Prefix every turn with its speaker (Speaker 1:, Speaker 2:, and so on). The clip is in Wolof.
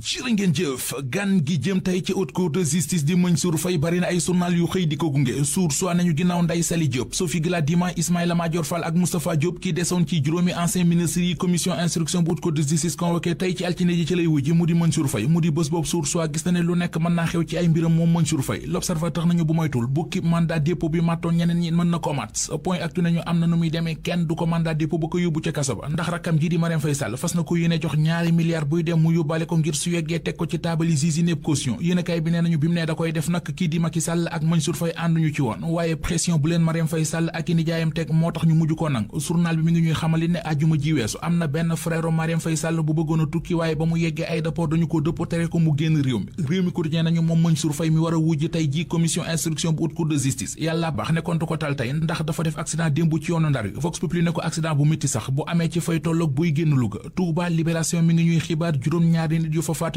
Speaker 1: jërë ngeen jëf gan gi jëm tey ci haute cour de justice di Mansour Faye bari na ay journal yu xëy di ko gunge source nañu ginnaaw Ndeye Saly Diop Sophie Gladima Ismaïla Madior Fall ak Moustapha Diop ki desoon ci juróomi ancien ministre yi commission instruction bu haute cour de justice convoqué tey ci altine ji ci lay wujji mu di Mansour Faye mu di bés boobu source gis na ne lu nekk mën naa xew ci ay mbiram moom Mansour Faye l'observateur nañu bu moytul bukki mandat dépôt bi màttoon ñeneen ñi mën na ko mat point actu nañu am na nu muy demee kenn du ko mandat dépôt ba ko yóbbu ca kaso ba ndax rakkam ji di Marième Faye Sall fas na ko yéene jox ñaari milliards buy dem mu yóbbaale ko ngir su yeggee teg ko ci taabali zizi népp caution yéenekaay bi nee nañu bi mu ne da koy def nag kii di Macky Sall ak Mansour Faye ànduñu ci woon waaye pression bu leen Marième Faye Sall ak i nijaayam teg moo tax ñu mujj ko nang journal bi mi ngi ñuy xamali ne àjjuma ji weesu am na benn frère Marième Faye Sall bu bëggoon a tukki waaye ba mu yeggee aéroport dañu ko dëpp tere ko mu génn réew mi quotidien nañu moom Mansour Faye mi war a wujj tey ji commission instruction bu haute cour de justice yàlla baax ne kontu ko tal tey ndax dafa def accident démb ci yoonu Ndar Vox Populi ne ko accident bu métti sax bu amee ci fay tolloog buy génn Louga Touba Libération mi ngi ñuy xibaar juróom-ñaari nit yu fa